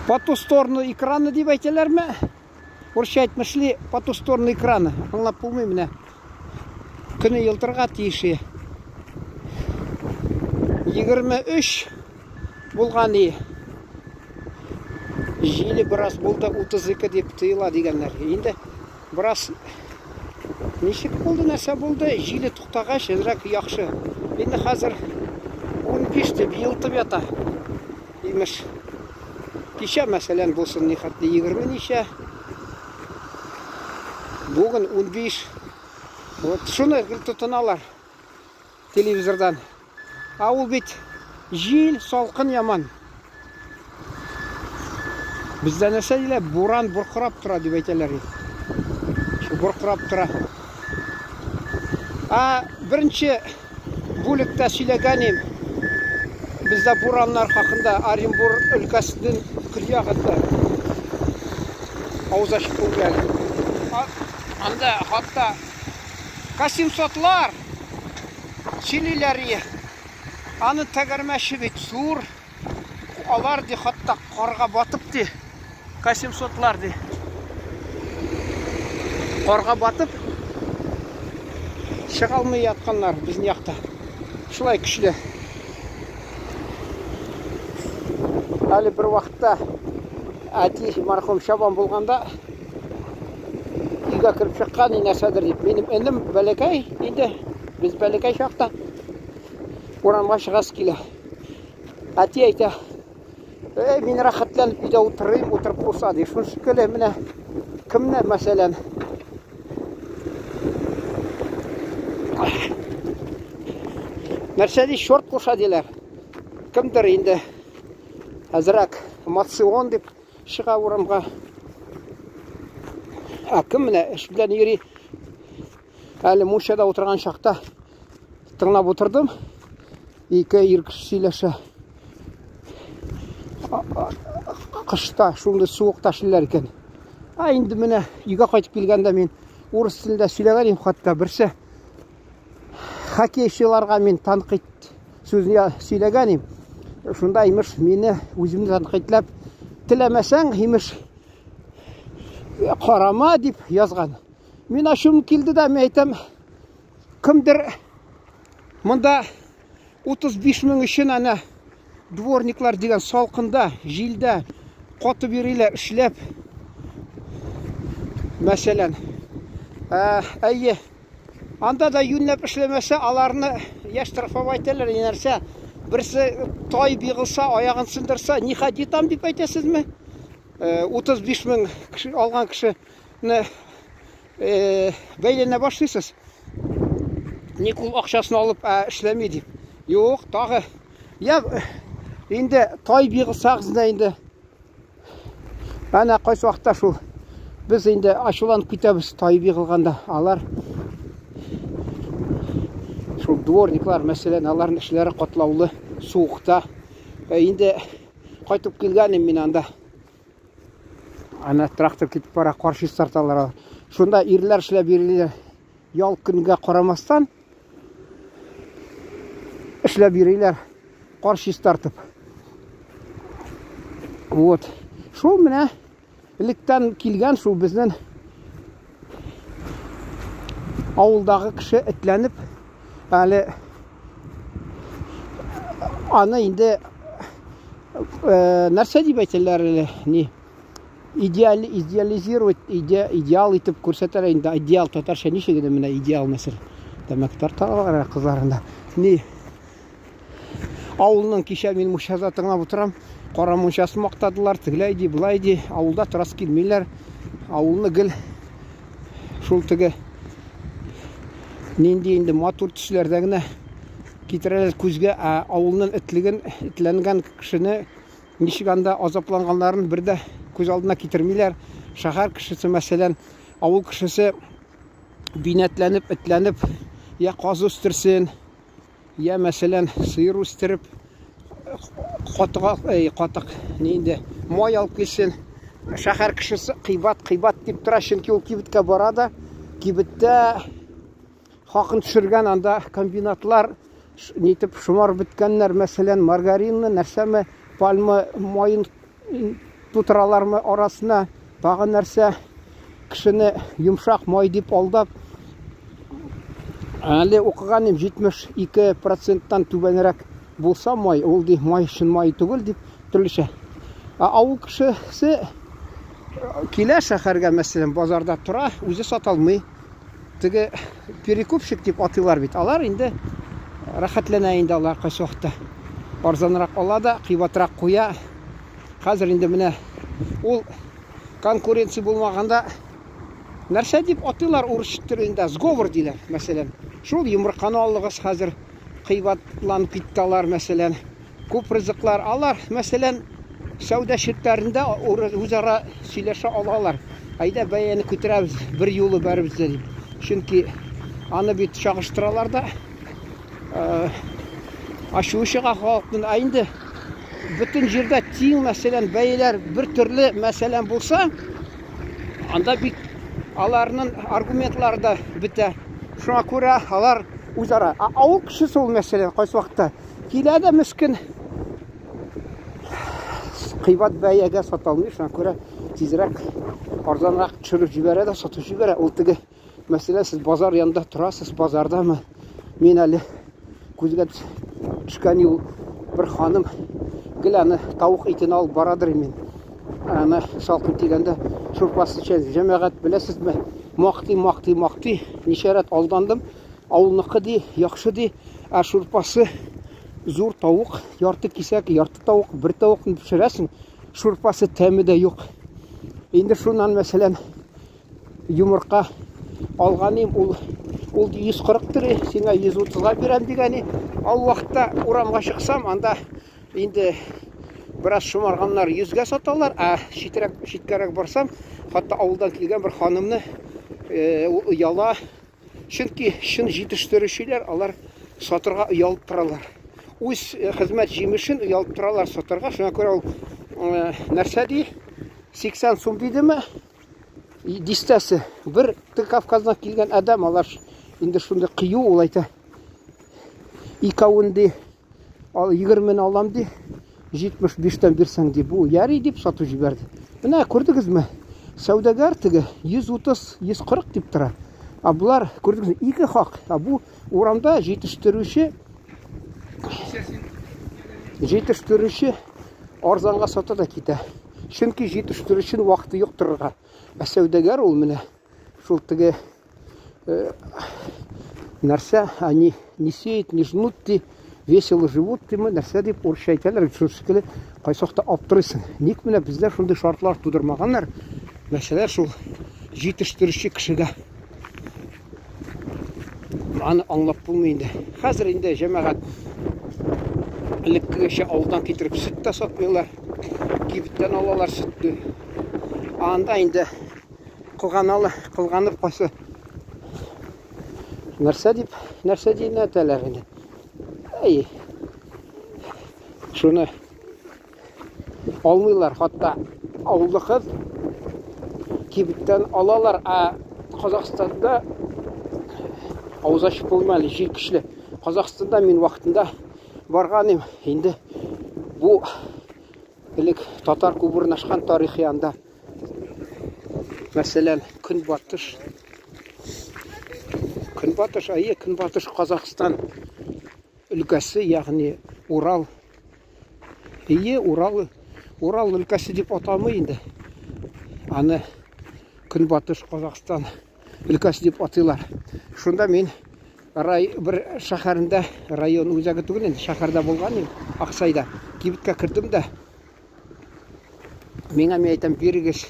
По ту сторону экрана дип әйтәләрме? Урысча әйтмешли, по ту сторону экрана. Аңлап булмый менә. Көне елтырга тиеше. 23 булган и. Җиле бераз булды, 32 дип тыела дигәннәр. Инде бераз ничек булды, нәрсә булды? Җиле туктагач, әзрәк яхшы. Инде хәзер 15 дип елтып ята. Имеш. Кичә, мәсәлән, булсын нихәтле 20 ничә. Бүген 15. Вот шуны гел тотыналар телевизордан. Ә ул бит җил, салкын яман. Бездә нәрсә диләр? Буран буркырап тора дип әйтәләр. Шул буркырап тора. Ә беренче бүлектә сөйләгән идем. Бездә бураннар хакында Оренбур өлкәсенең көньягында авыз ачып булды әле. Анда хатта Касимсотлар сөйлиләр. Аны тәгәрмәче бит зур. Алар ди хатта карга батып ди. Касимсотлар ди. Карга батып чыга алмый ятканнар безнең якта. Шулай көчле. Әле бер вакытта әти мәрхүм чабан булганда өйгә кереп чыккан нәрсәдер дип. Минем энем бәләкәй инде, без бәләкәй чакта урамга чыгасы килә. Әти әйтә, Эй, мин рәхәтләнеп өйдә утырыйм, утырып булса, ди. Шуны шикелле менә кемне, мәсәлән, нәрсә ди, шорт куша диләр. Кемдер инде әзрәк мацион дип чыга урамга. Ә кем менә эш белән йөри. Әле мунчада утырган чакта тыңлап утырдым. Ике ир кеше сөйләшә. Кышта шундый суыкта эшлиләр икән. Ә инде менә өйгә кайтып килгәндә мин урыс телендә сөйләгән идем хатта берсе. Хоккейчыларга мин тәнкыйть сүзен сөйләгән идем. Шунда имеш мине үземне тәнкыйтьләп теләмәсәң, имеш карама дип язган. Мин ачуым килде дә, мин әйтәм, кемдер монда 35 мең өчен әнә дворниклар дигән салкында, җилдә катып йөриләр, эшләп. Мәсәлән, әйе, анда да юньләп эшләмәсә, аларны я штрафовать итәләр, я нәрсә. Берсе таеп егылса, аягын сындырса, не ходи там дип әйтәсезме? 35 мең кеше алган кеше бәйләнә башлыйсыз. Ник ул акчасын алып эшләми дип. Юк, тагы. Я инде таеп егылсагыз да инде. Әнә кайсы вакытта шул без инде ачуланып китәбез таеп егылганда. Алар шул дворниклар, мәсәлән, аларның эшләре катлаулы, суыкта. Инде кайтып килгәнем мин анда. Ана трактор китеп бара, кар чистарталар алар. Шунда ирләр эшләп йөриләр. Ял көнгә карамастан эшләп йөриләр, кар чистартып. Вот. Шул менә электән килгән шул безнең авылдагы кеше этләнеп әле аны инде нәрсә дип әйтәләр әле, ни идеаль, идеализировать, иде, идеал итеп күрсәтәләр инде. Идеал татарча ничек иде менә идеал мәсәл. Тәмәке тарталар кызларында. Ни авылның кичә мин мунчада тыңлап утырам. Кара мунчасын мактадылар, тегеләй ди, болай ди. Авылда торасы килмиләр. Авылны гел шул теге нинди инде матур төсләрдә генә китерәләр күзгә, ә авылның этлеген, этләнгән кешене ничек анда азапланганнарын бер дә күз алдына китермиләр. Шәһәр кешесе, мәсәлән, авыл кешесе бинәтләнеп, этләнеп, я каз үстерсен, я, мәсәлән, сыер үстереп, катык, эй, катык, ни инде, май алып килсен. Шәһәр кешесе кыйбат, кыйбат дип тора, чөнки ул кибеткә бара да, кибеттә хакын төшергән анда комбинатлар нитеп шомар беткәннәр, мәсәлән, маргаринны, нәрсәме, пальма маен тутыралармы арасына, тагы нәрсә, кешене йомшак май дип алдап. Әле укыган идем, 72 проценттан түбәнрәк булса май, ул ди май чын май түгел дип төрлечә. Ә авыл кешесе килә шәһәргә, мәсәлән, базарда тора, үзе сата алмый. Теге перекупщик дип атыйлар бит. Алар инде рәхәтләнә инде алар кайсы вакытта. Арзанрак ала да, кыйбатрак куя. Хәзер инде менә ул конкуренция булмаганда нәрсә дип атыйлар урыс телендә? Сговор диләр, мәсәлән. Шул йомырканы алыгыз хәзер кыйбатланып китте алар, мәсәлән. Күп ризыклар алар, мәсәлән, сәүдә челтәрендә үзара сөйләшә алалар. Әйдә бәяне күтәрәбез бер юлы бәребез дә дип. Чөнки аны бит чагыштыралар да. Ачуы чыга халыкның. Ә инде бөтен җирдә тиң, мәсәлән, бәяләр бер төрле, мәсәлән, булса, анда бик аларның аргументлары да бетә. Шуңа күрә алар үзара. Ә авыл кешесе ул, мәсәлән, кайсы вакытта килә дә мескен кыйбат бәягә сата алмый, шуңа күрә тизрәк арзанрак төшереп җибәрә дә сатып җибәрә. Ул теге, мәсәлән, сез базар янында торасыз, базардамы? Мин әле күзгә төшкән юл бер ханым гел аны тавык итен алып барадыр мин. Аны салкын тигәндә шурпасы эчә. Җәмәгать, беләсезме, мактый, мактый, мактый. Ничә рәт алдандым. Авылныкы ди, яхшы ди, ә шурпасы зур тавык, ярты кисәк, ярты тавык, бер тавыкны пешерәсең, шурпасы тәме дә юк. Инде шуннан, мәсәлән, йомырка алган идем, ул 140 тире, сиңа 130-га бирәм дигән. Ал вакытта урамга чыксам, анда инде бераз шомарганнар 100-гә саталар, ә читрәк, читкәрәк барсам, хәтта авылдан килгән бер ханымны ул ояла. Чөнки чын җитештерүчеләр алар сатырга оялып торалар. Үз хезмәт җимешен оялып торалар сатырга. Шуңа күрә ул нәрсә ди? 80 сум дидеме? Дистәсе. Бер Кавказдан килгән адәм, алар инде шундый кыю, ул әйтә. Икәвен ди, ал 20-ны алам ди. 75-тән бирсәң ди, бу яри дип сатып җибәрде. Менә күрдегезме? Сәүдәгәр теге 130, 140 дип тора. Ә болар, күрдегезме, ике хак. Ә бу урамда җитештерүче арзанга сата да китә. Чөнки җитештерүченең вакыты юк торырга. Ә сәүдәгәр ул менә шул теге нәрсә, они не сеют, не жнут, ди, весело живут, дими, нәрсә дип урысча әйтәләр, шул шикелле кайсы вакытта аптырыйсың. Ник менә бездә шундый шартлар тудырмаганнар? Мәсәлән, шул җитештерүче кешегә. Аны аңлап булмый инде. Хәзер инде җәмәгать элеккегечә авылдан китереп сөт тә сатмыйлар. Кибеттән алалар сөтне. Анда инде кылганалы, кылганып кайсы нәрсә дип, нәрсә дип әйтәләр инде. Әй, шуны алмыйлар, хатта авылдыкы кибеттән алалар, ә Казахстанда авыз ачып булмый әле, җил көчле. Казахстанда мин вакытында барган идем. Инде бу элек татар күп урнашкан тарихи анда. Мәсәлән, Көнбатыш Көнбатыш, әйе, Көнбатыш Казахстан өлкәсе, ягъни Урал. Әйе, Урал, Урал өлкәсе дип атамый инде. Аны Көнбатыш Казахстан өлкәсе дип атыйлар. Шунда мин рай бер шәһәрендә, район үзәге түгел инде, шәһәрдә булган идем, Аксайда. Кибеткә кердем дә, миңа мин әйтәм, бирегез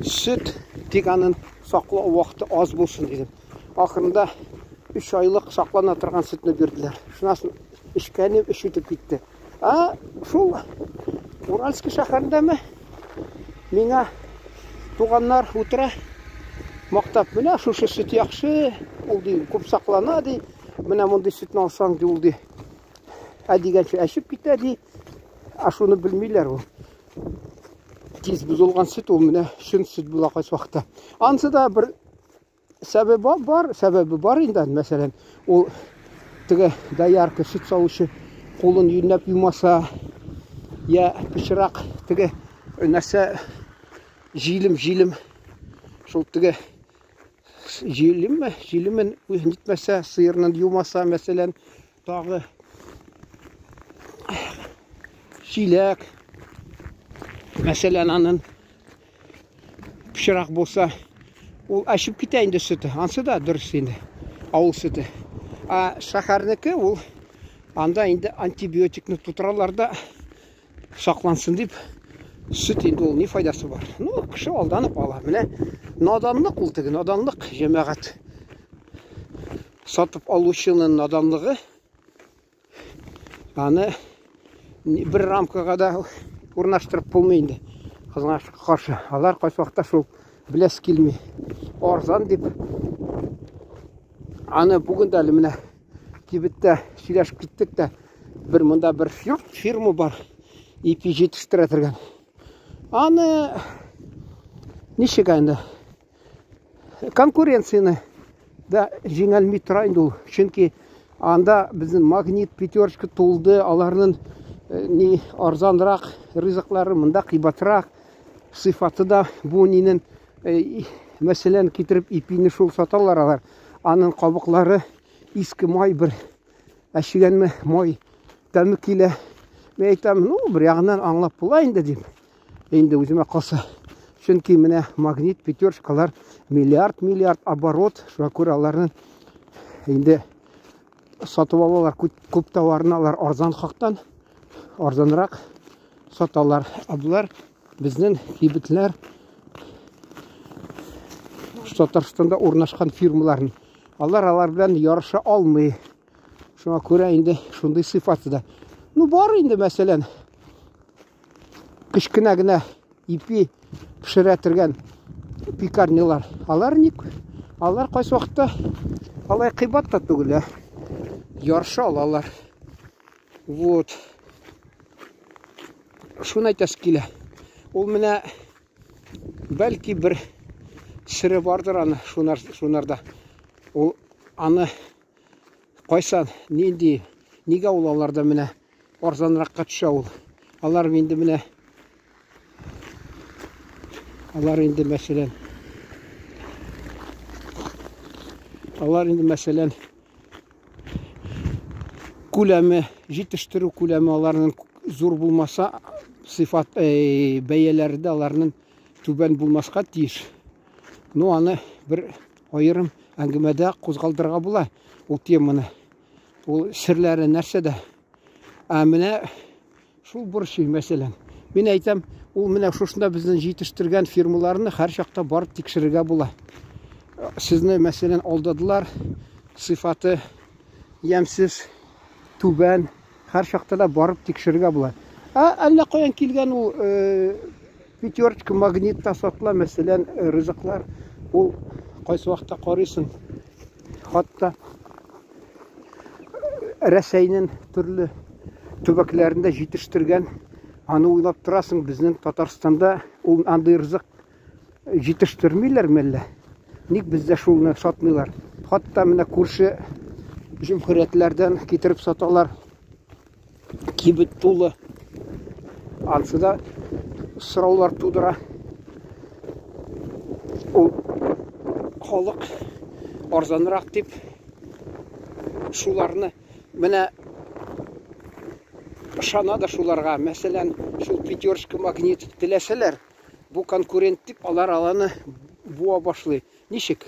сөт, тик аның саклау вакыты аз булсын дидем. Ахырында 3 айлык саклана торган сөтне бирделәр. Шуннан соң эчкәнем эч үтеп китте. Ә шул Уральский шәһәрендәме миңа туганнар утыра мактап, менә шушы сөт яхшы, ул ди күп саклана ди, менә мондый сөтне алсаң ди, ул ди ә дигәнче әчеп китә ди. Ә шуны белмиләр ул. Тиз бозылган сөт ул менә чын сөт була кайсы вакытта. Ансы да бер сәбәбе бар, сәбәбе бар инде, мәсәлән, ул теге доярка сөт савучы кулын юньләп юмаса, Я пычрак теге нәрсә җилем җилем шул теге җилемме җилемен нитмәсә сыерны юмаса мәсәлән тагы чиләк мәсәлән анын пычрак булса ул әчеп китә инде сөте ансы да дөрес инде авыл сөте ә шәһәрнеке ул анда инде антибиотикны тутыралар да саклансын дип сөт инде ул ни файдасы бар ну кеше алданып ала менә наданлык ул теге наданлык җәмәгать сатып алучының наданлыгы аны бер рамкага да урнаштырып булмый инде. Кызганычка каршы, алар кайсы вакытта шул беләс килми. Арзан дип аны бүген дә әле менә кибеттә сөйләшеп киттек тә, бер монда бер фирма бар, ипи җитештерә торган. Аны ничек инде конкуренцияне да җиңәлми тора инде ул. Чөнки анда безнең Магнит, Пятерочка тулды, аларның э, ни арзанрак ризыклары, монда кыйбатрак, сыйфаты да бу нинең э, мәсәлән, китереп ипине шул саталар алар. Аның кабыклары иске май бер әчегәнме май тәме килә. Мин әйтәм, ну, бер ягыннан аңлап була инде дип. Инде үземә калса. Чөнки менә Магнит, Пятерочкалар миллиард-миллиард оборот, шуңа күрә аларны инде сатып алалар күп, күп товарны алар арзан хактан, арзанрак саталар. Ә болар безнең кибетләр Татарстанда урнашкан фирмаларны. Алар алар белән ярыша алмый. Шуңа күрә инде шундый сыйфаты да. Ну, бар инде, мәсәлән, кечкенә генә ипи пешерә торган пекарнялар. Алар ник? Алар кайсы вакытта алай кыйбат та түгел, ә. Ярыша алалар. Вот. Шуны әйтәсе килә. Ул менә бәлки бер сере бардыр аны шунар, шунарда. Ул аны кайсан, нинди, нигә ул аларда менә арзанракка төшә ул. Алар инде менә алар инде мәсәлән алар инде мәсәлән күләме, җитештерү күләме аларның зур булмаса, сыйфат э, бәяләре дә аларның түбән булмаска тиеш. Ну, аны бер аерым әңгәмәдә кузгалдырырга була ул теманы. Ул серләре нәрсәдә? Ә менә шул борчый, мәсәлән. Мин әйтәм, ул менә шушында безнең җитештергән фирмаларны һәр чакта барып тикшерергә була. Сезне, мәсәлән, алдадылар, сыйфаты ямьсез, түбән, һәр чакта да барып тикшерергә була. Ә әллә каян килгән ул э, Пятерочка, Магнитта сатыла, мәсәлән, э, ризыклар. Ул кайсы вакытта карыйсың, хатта Рәсәйнең төрле төбәкләрендә җитештергән, аны уйлап торасың, безнең Татарстанда ул андый ризык җитештермиләр мәллә? Ник бездә шулны сатмыйлар? Хатта менә күрше җөмһүриятләрдән китереп саталар. Кибет тулы. Ансы да сораулар тудыра. Ул халык арзанрак дип шуларны менә ышана да шуларга. Мәсәлән, шул Пятерочка, Магнит теләсәләр, бу конкурент дип алар аланы буа башлый. Ничек?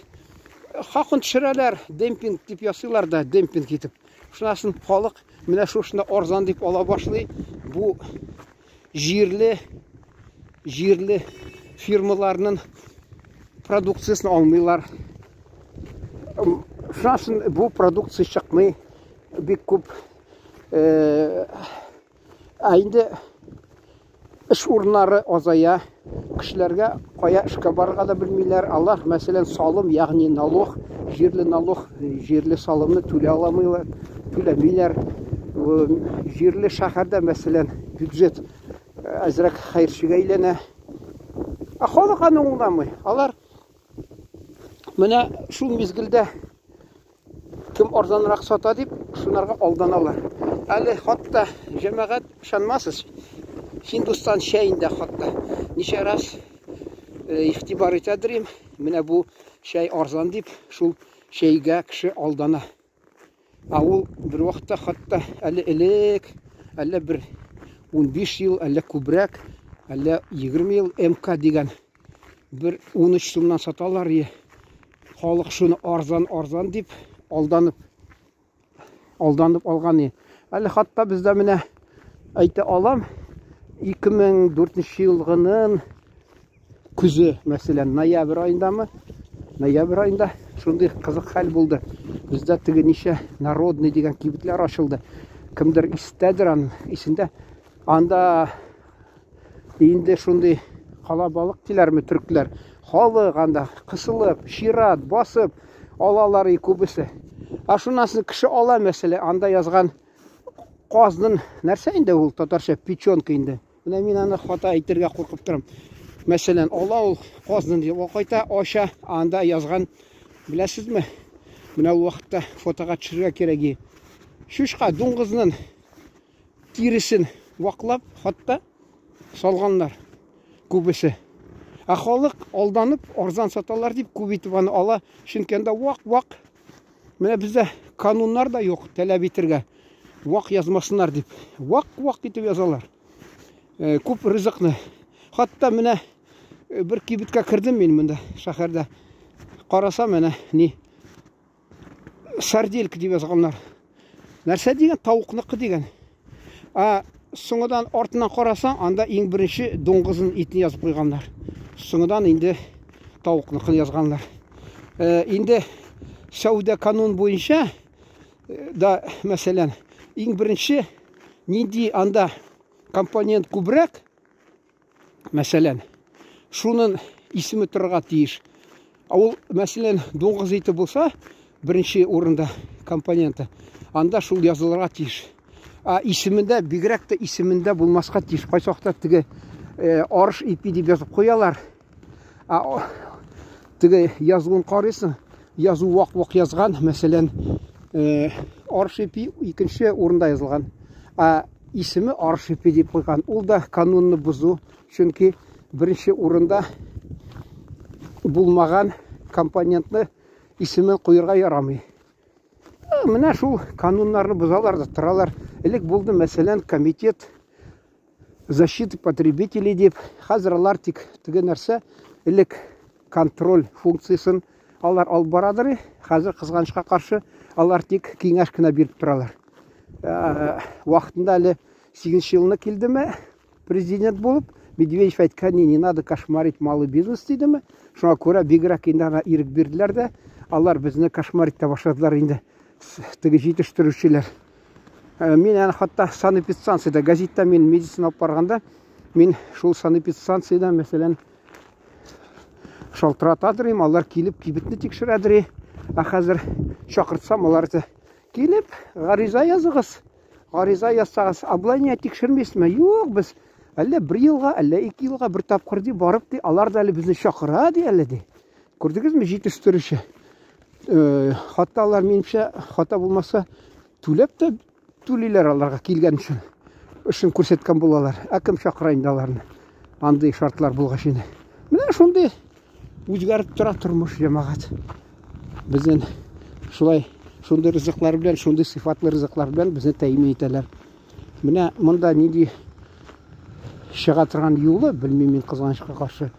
Хакын төшерәләр, демпинг дип ясыйлар да, демпинг итеп. Шунасын халык менә шушында арзан дип ала башлый. Бу җирле җирле фирмаларның продукциясен алмыйлар. Шунасын бу продукция чыкмый бик күп. Э, ә инде эш урыннары азая, кешеләргә кая эшкә барырга да белмиләр. Алар, мәсәлән, салым, ягъни налог, җирле налог, җирле салымны түлә аламыйлар, түләмиләр. Җирле шәһәрдә, мәсәлән, бюджет әзрәк хәерчегә әйләнә. Ә халык аны аңламый. Алар менә шул мизгелдә кем арзанрак сата дип, шунарга алданалар. Әле хатта җәмәгать ышанмасыз. Һиндустан чәен дә хатта ничә раз игътибар итәдер им, менә бу чәй арзан дип, шул чәйгә кеше алдана. Ә ул бер вакытта хатта әле элек, әллә бер 15 ел, әллә күбрәк, әллә 20 ел МК дигән бер 13 сумнан саталар и халык шуны арзан-арзан дип алданып алданып алган и. Әле хатта бездә менә әйтә алам, 2004 елгының көзе, мәсәлән, ноябрь аендамы? Ноябрь аенда шундый кызык хәл булды. Бездә теге ничә народный дигән кибетләр ачылды. Кемдер истәдер аның исендә. Анда инде шундый калабалык диләрме төркләр. Халык анда кысылып, чират басып алалар и күбесе. Ә шуннан соң кеше ала, мәсәлән, анда язган казның нәрсә инде ул татарча печенка инде. Менә мин аны хата әйтергә куркып торам. Мәсәлән, ала ул казны дип кайта, ача, анда язган, беләсезме? Менә ул вакытта фотога төшерергә кирәк. Чучка дуңгызның тиресен ваклап, хатта салганнар күбесе. Ә халык алданып, арзан саталар дип күп итеп аны ала, чөнки анда вак-вак. Менә бездә кануннар да юк таләп итергә. Вак язмасыннар дип. Вак-вак итеп язалар. Күп ризыкны. Хатта менә бер кибеткә кердем мин монда шәһәрдә. Карасам менә ни сарделька дип язганнар. Нәрсә дигән? Тавыкныкы дигән. Ә соңыдан артыннан карасаң, анда иң беренче дуңгызның итен язып куйганнар. Соңыдан инде тавыкныкын язганнар. Инде сәүдә канун буенча да, мәсәлән, иң беренче нинди анда компонент күбрәк, мәсәлән, шунын исеме торырга тиеш. Ә ул, мәсәлән, дуңгыз ите булса, беренче урында компоненты, анда шул язылырга тиеш. Ә исемендә, бигрәк тә исемендә булмаска тиеш. Кайсы вакытта теге арыш ипи дип язып куялар. Ә теге язуын карыйсың, язу вак-вак язган, мәсәлән, арыш ипи икенче урында язылган. Ә исеме арыш ипи дип куйган. Ул да канунны бозу, чөнки беренче урында булмаган компонентны исемен куярга ярамый. Менә шул кануннарны бозалар да торалар. Элек булды, мәсәлән, комитет защиты потребителей дип. Хәзер алар тик теге нәрсә, элек контроль функциясен алар алып барадыр. Хәзер кызганычка каршы алар тик киңәш кенә биреп торалар. Вакытында әле 8 елны килдеме президент булып, Медведев әйткән, не надо кошмарить малый бизнес дидеме. Шуңа күрә бигрәк инде аңа ирек бирделәр дә, алар безне кошмарить итә башладылар инде теге җитештерүчеләр. Мин әнә хатта санэпидстанциядә, газетта мин медицина алып барганда, мин шул санэпидстанциядә, мәсәлән, шалтыратадыр им, алар килеп кибетне тикшерәдер. Ә хәзер чакыртсам, алар әйтә, килеп гариза языгыз. Гариза язсагыз, а болай нигә тикшермисезме? Юк, без әллә бер елга, әллә ике елга бер тапкыр ди, барып ди, алар да әле безне чакыра ди әле ди. Күрдегезме, җитештерүче? Хатта алар минемчә, хата булмаса, түләп тә түлиләр аларга килгән өчен. Эшен күрсәткән булалар. Ә кем чакыра инде аларны? Андый шартлар булгач инде. Менә шундый үзгәреп тора тормыш, җәмәгать. Безнең шулай шундый ризыклар белән, шундый сыйфатлы ризыклар белән безне тәэмин итәләр. Менә монда нинди чыга торган юлы, белмим мин, кызганычка каршы.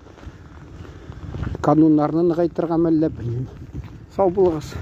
Кануннарны ныгайтырга мәллә, белмим. Сау булыгыз.